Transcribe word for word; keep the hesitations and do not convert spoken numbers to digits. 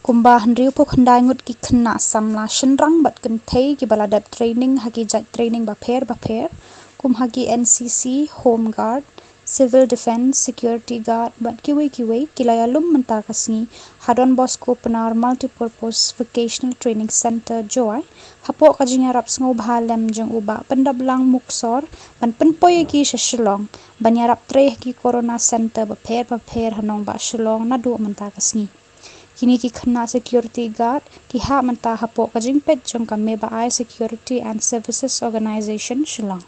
Kumba hynriew phew khyndai ngut ki khynnah samla shynrang bad kynthei kiba la dep training ha ki jait training bapher bapher kum ha ki N C C, Home Guard, Civil Defence, Security Guard bad kiwei kiwei ki la ïalum mynta ka sngi ha Don Bosco Pnar Multipurpose Vocational Training Centre, Jowai, hapoh ka jingïarap sngewbha lem jong u Bah Pyndaplang Muksor ban pynpoi ïa ki sha Shillong ban ïarap trei ha ki Corona Centre bapher bapher ha nongbah Shillong naduh mynta ka sngi. Kine ki khynnah Security Guard ki hap mynta hapoh ka jingpeit jong ka Meba Ai Security and Services Organisation, Shillong.